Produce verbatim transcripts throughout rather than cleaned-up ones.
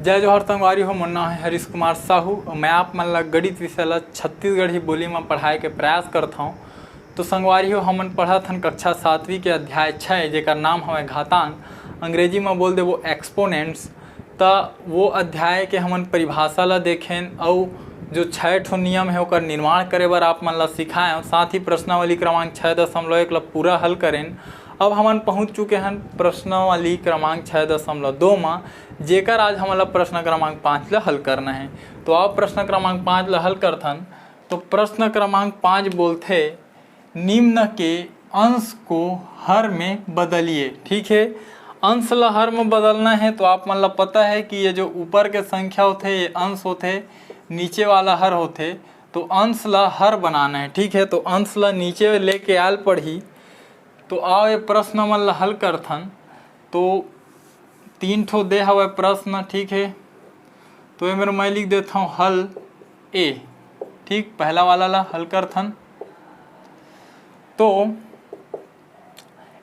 जय जोहार संगवारी हो, मोर नाम है हरीश कुमार साहू। मैं आप मन ला गणित विषय ला छत्तीसगढ़ी बोली में पढ़ाए के प्रयास करत हौं। तो संगवारी हो, हमन पढ़त हन कक्षा सातवीं के अध्याय छः, जेकर नाम हवय घातांक, अंग्रेजी में बोल देबो एक्सपोनेंट्स। त वो अध्याय के हमन परिभाषा ला देखेन अउ जो छः ठो नियम है ओकर निर्माण करे बर आप मन ला सिखाएं। साथ ही प्रश्नावली क्रमांक छः दशमलव एक ला पूरा हल करेन। अब हमन पहुंच चुके हन प्रश्नावली क्रमांक छः दशमलव दो मा, जेकर आज हमन ला प्रश्न क्रमांक पाँच ला हल करना है। तो आप प्रश्न क्रमांक पाँच ला हल करथन। तो प्रश्न क्रमांक पाँच बोलथे, निम्न के अंश को हर में बदलिए। ठीक है, अंश ला हर में बदलना है। तो आप मन ला पता है कि ये जो ऊपर के संख्या होथे, ये अंश होथे, नीचे वाला हर होथे। तो अंश ला हर बनाना है। ठीक है, तो अंश ला नीचे लेके आल पड़ही। तो आओ, ये प्रश्न मन ला हल करथन। तो तीन ठो दे हवय प्रश्न, ठीक है। तो ये मेर मैं लिख देता हूँ हल ए। ठीक, पहला वाला ला हल करथन। तो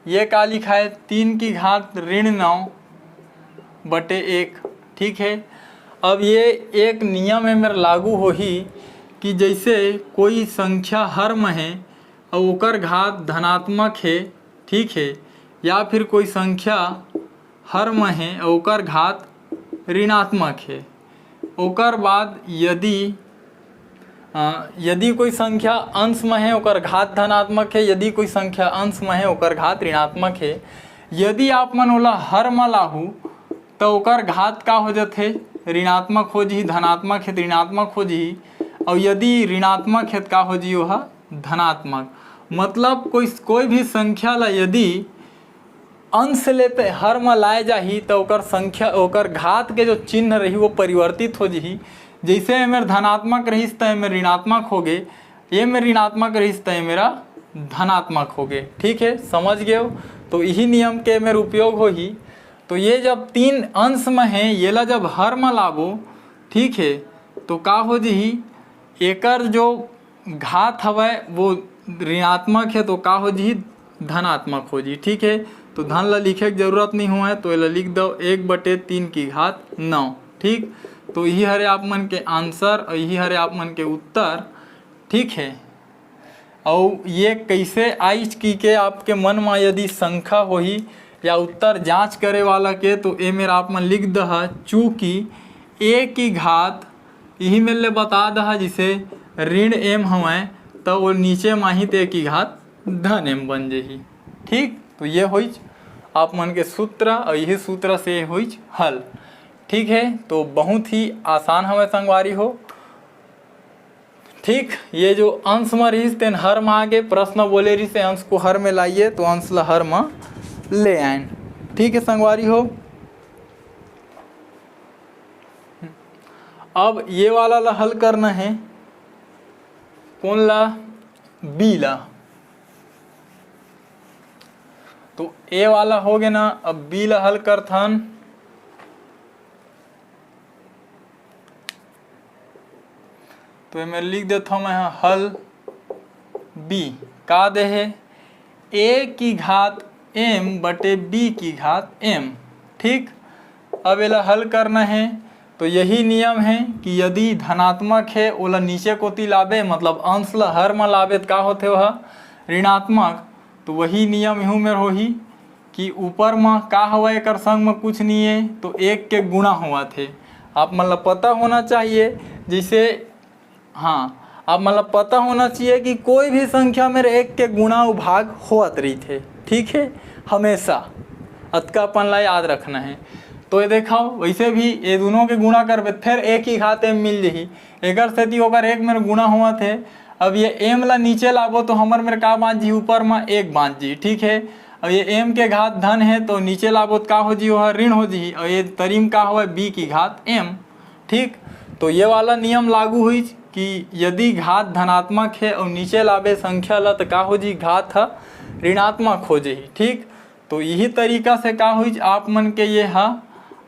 ये का लिखा है, तीन की घात ऋण नौ बटे एक। ठीक है, अब ये एक नियम है मेर लागू होही कि जैसे कोई संख्या हर में है और ओकर घात धनात्मक है, ठीक है, या फिर कोई संख्या हर में है और ओकर घात ऋणात्मक है, ओकर बाद यदि अ, यदि कोई संख्या अंश में है, ओकर घात धनात्मक है, यदि कोई संख्या अंश में है, ओकर घात ऋणात्मक है। यदि आप मन ओला हर में लाहू, तो ओकर घात का हो जाथे? ऋणात्मक हो जही। धनात्मक है तो ऋणात्मक हो जही, और यदि ऋणात्मक है तो का हो जही? ओहा धनात्मक। मतलब कोई, कोई भी संख्या ला यदि अंश ले हर म लाए जाही, त ओकर संख्या, ओकर घात के जो चिन्ह रही, वो परिवर्तित हो जही। जैसे एमेर धनात्मक रहिस, त एमेर ऋणात्मक हो गे, एमेर ऋणात्मक रहिस, त एमेरा धनात्मक हो गे। ठीक है, समझ गए हो? तो यही नियम के एमेर उपयोग होही। तो ये जब तीन अंश म है, येला जब हर म लाबो, ठीक है, तो का हो जही? एकर जो घात हवय वो ऋणात्मक है, तो का हो जही? धनात्मक हो जही। ठीक है, तो धन ला लिखे के जरूरत नहीं हुआ है, तो एला लिख दो एक बटे तीन की घात नौ। ठीक, तो यही हरे आप मन के आंसर और यही हरे आप मन के उत्तर। ठीक है, अउ ये कैसे आइच की के आपके मन में यदि शंका होही या उत्तर जांच करे वाला के, तो ए मेर आप मन लिख दहा, चूंकि ए की घात यही मेर ले बता दहा, जिसे ऋण एम हवय, त वो नीचे माही ते की घात धन एम बन जही। ठीक, तो ये होइच आप मन के सूत्र, और यही सूत्र से होइच हल। ठीक है, तो बहुत ही आसान हवय संगवारी हो। ठीक, ये जो अंश म रहिस, तेन हर म आगे, प्रश्न बोले रहिस, अंश को हर में लाइए, तो अंश ला हर म ले आएन। ठीक है संगवारी हो, अब ये वाला ला हल करना है। कौन ला? बी ला। तो ए वाला हो गया ना, अब बी ला हल करथन। तो एमे लिख देथव मैं ह हल बी। का दे हे? ए की घात एम बटे बी की घात एम। ठीक, अब एला हल करना है। तो यही नियम है कि यदि धनात्मक है, ओला नीचे कोती लाबे, मतलब अंश ला हर म लाबे, त का होथे ओहा? ऋणात्मक। तो वही नियम इहू मेर होही कि ऊपर म का हवय, एकर संग म कुछ नहीं है, तो एक के गुणा होवत हे। आप मन ला पता होना चाहिए, जैसे, हाँ, आप मन ला पता होना चाहिए कि कोई भी संख्या मेर एक के गुणा अउ भाग होवत रहिथे, ठीक है, हमेशा। अतका अपन ला याद रखना है। तो ये देखो, वैसे भी ये दोनों के गुणा करबे, फिर एक ही घात एम मिल जही, एकर सेती ओकर एक मेर गुणा होवत हे। अब ये एम ला नीचे लाबो तो हमर मेर का बांच जी? ऊपर म एक बांच जी, ठीक है। अब ये एम के घात धन है तो नीचे लाबो तो का हो जी? ओह ऋण हो जी। और ये तरीम का होवय? बी की घात एम, ठीक। तो ये वाला नियम लागू हुई कि यदि घात धनात्मक है और नीचे लाबे संख्या ला तो का हो जी? घात ह ऋणात्मक हो जही, ठीक। तो यही तरीका से का हुई, आप मन के ये हा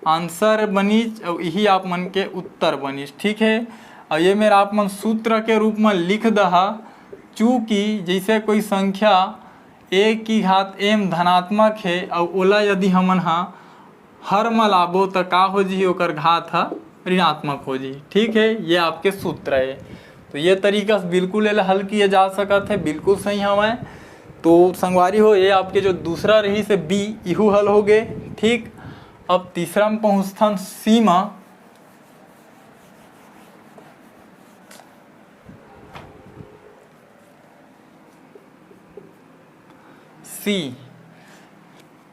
आंसर बनीच और यही आप मन के उत्तर बनीच, ठीक है। और ये मेर आप मन सूत्र के रूप में लिख दहा, चूँकि जैसे कोई संख्या ए की घात एम धनात्मक है और ओला यदि हमन हा हर म लाबो त का हो जही, ओकर घात ह ऋणात्मक हो जही। ठीक है, ये आपके सूत्र है। तो ये तरीका से बिल्कुल एला हल किए जा सकत है, बिल्कुल सही हवय। तो संगवारी हो, ये आपके जो दूसरा रहिस हे बी, इहू हल हो गए। ठीक, अब तीसरा में पहुँचथन सी मा। सी,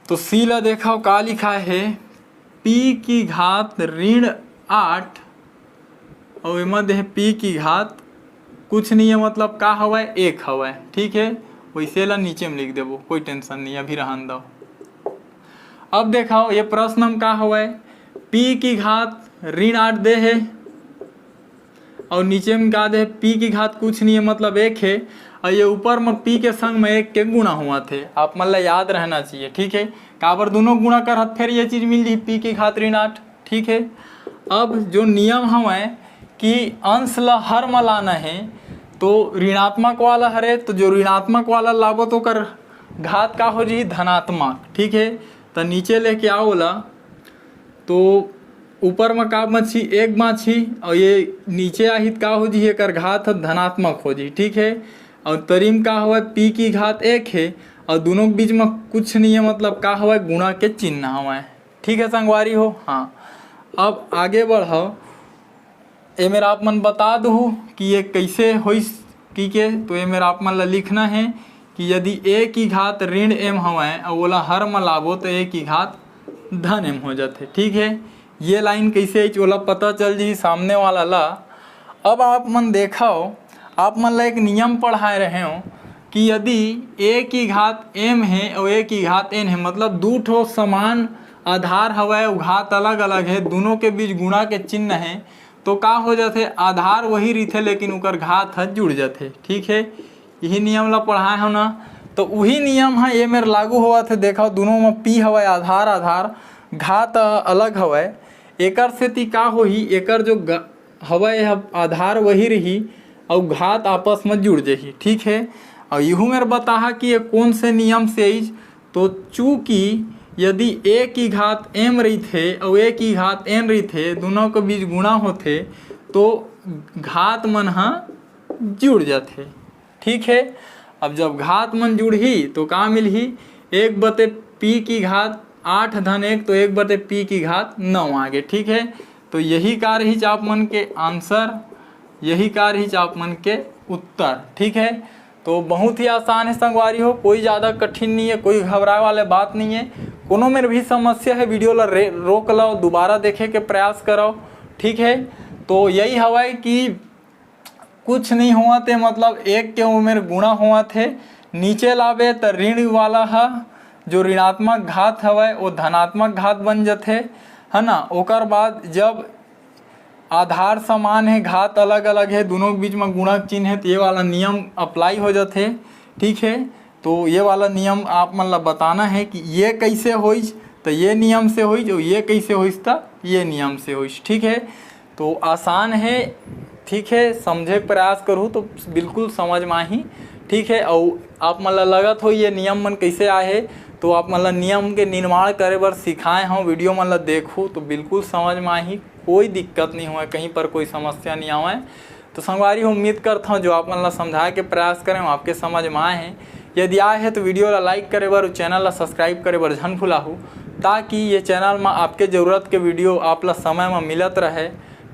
तो सी ला देखव का लिखा है, पी की घात ऋण आठ, और एमा दे पी की घात कुछ नहीं है, मतलब का हवय, एक हवय। ठीक है, वैसे ला नीचे में लिख देबो, कोई टेंशन नहीं, अभी रहन दो। अब देखो ये प्रश्न में का हवय, पी की घात ऋण आठ दे है, और नीचे में का दे, पी की घात कुछ नहीं है, मतलब एक है, और ये ऊपर में पी के संग में एक के गुणा हुआ थे, आप मन ला याद रहना चाहिए। ठीक है, काबर दोनों गुणा करत फिर ये चीज मिल जही, पी की घात ऋण आठ। ठीक है, अब जो नियम हवय कि अंश ला हर म लाना है, तो ऋणात्मक वाला हरे, तो जो ऋणात्मक वाला लाबो तो ओकर घात का हो जही, धनात्मक। ठीक है, तो नीचे लेके आओ ला, तो ऊपर में का बाँचही, एक बाँचही, और ये नीचे आही त का हो जही, एकर घात ह धनात्मक हो जही। ठीक है, और तरी में का हवय, पी की घात एक है, और दोनों के बीच में कुछ नहीं है, मतलब का हवय, गुणा के चिन्ह हवय। ठीक है संगवारी हो, हाँ, अब आगे बढ़व। ए मेर आप मन बता दहू कि ये कैसे होइस की के, तो ए मेर आप मन ला लिखना है कि यदि ए की घात ऋण एम हवय अउ ओला हर म लाबो, तो ए की घात धन एम हो जाथे। ठीक है, ये लाइन कैसे आइच, ओला पता चल जही सामने वाला ला। अब आप मन देखव, आप मन ला एक नियम पढ़ाए रहे हो कि यदि ए की घात एम है और ए की घात एन है, मतलब दू ठो समान आधार हवय, अउ घात अलग-अलग है, दोनों के बीच गुणा के चिन्ह है, तो का हो जाथे, आधार वही रहिथे लेकिन ओकर घात ह जुड़ जाथे। ठीक है, यही नियम ला पढ़ाए हो ना, तो वही नियम ह ये मेर लागू होवत हे। देखो, दोनों में पी हवय आधार, आधार, घात अलग हवय, एकर सेती का होही, एकर जो ग-, हवय ह आधार वही रही, अउ घात आपस में जुड़ जही। ठीक है, अउ इहू मेर बताहा कि ये कौन से नियम से आइच, तो चूंकि यदि ए की घात एम रहिथे अउ ए की घात एन रहिथे, दोनों के बीच गुणा होथे, तो घात मन ह जुड़ जाथे। ठीक है, अब जब घात मन जुड़ही तो का मिलही, एक बते पी की घात आठ धन एक, तो एक बते पी की घात नौ आगे। ठीक है, तो यही का रहिच आप मन के आंसर, यही का रहिच आप मन के उत्तर। ठीक है, तो बहुत ही आसान है संगवारी हो, कोई ज़्यादा कठिन नहीं है, कोई घबराए वाले बात नहीं है। कोनो मेर भी समस्या है, वीडियो ला रे-, रोक लो, दोबारा देखे के प्रयास करो। ठीक है, तो यही हवय कि कुछ नहीं होवत हे, मतलब एक के ओ मेर गुणा होवत हे, नीचे लाबे त ऋण वाला ह जो ऋणात्मक घात हवय, वो धनात्मक घात बन जथे, है ना। ओकर बाद जब आधार समान है, घात अलग-अलग है, दोनों के बीच में गुणक चिन्ह है, तो ये वाला नियम अप्लाई हो जाथे। ठीक है, तो ये वाला नियम आप मन ला बताना है कि ये कैसे होइच, तो ये नियम से होइच, और ये कैसे होइच, तो ये नियम से होइच। ठीक है, तो आसान है। ठीक है, समझे के प्रयास करहू तो बिल्कुल समझ में आही। ठीक है, अउ आप मन ला लगत हो ये नियम मन कैसे आए हे, तो आप मन ला नियम के निर्माण करे बर सिखाए हूँ, वीडियो मन ला देखहू तो बिल्कुल समझ में आही, कोई दिक्कत नहीं होवय, कहीं पर कोई समस्या नहीं आवय। तो संगवारी हो, उम्मीद करता हूँ जो आप मन ला समझाए के प्रयास करे हूँ, आपके समझ में आए हे। यदि आए हे तो वीडियो ला लाइक करे बर, चैनल ला सब्सक्राइब करे बर झन भुलाहू, ताकि ये चैनल में आपके ज़रूरत के वीडियो आप ला समय में मिलत रहे।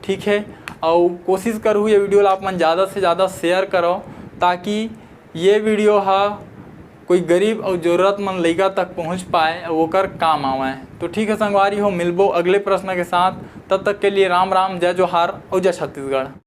ठीक है, अउ कोशिश करहू ये वीडियो ला आप मन ज़्यादा से ज़्यादा शेयर करो, ताकि ये वीडियो हा कोई गरीब अउ जरूरतमंद लइका तक पहुँच पाए अउ ओकर काम आवय। तो ठीक है संगवारी हो, मिलबो अगले प्रश्न के साथ। तब तक के लिए राम राम, जय जोहार अउ जय छत्तीसगढ़।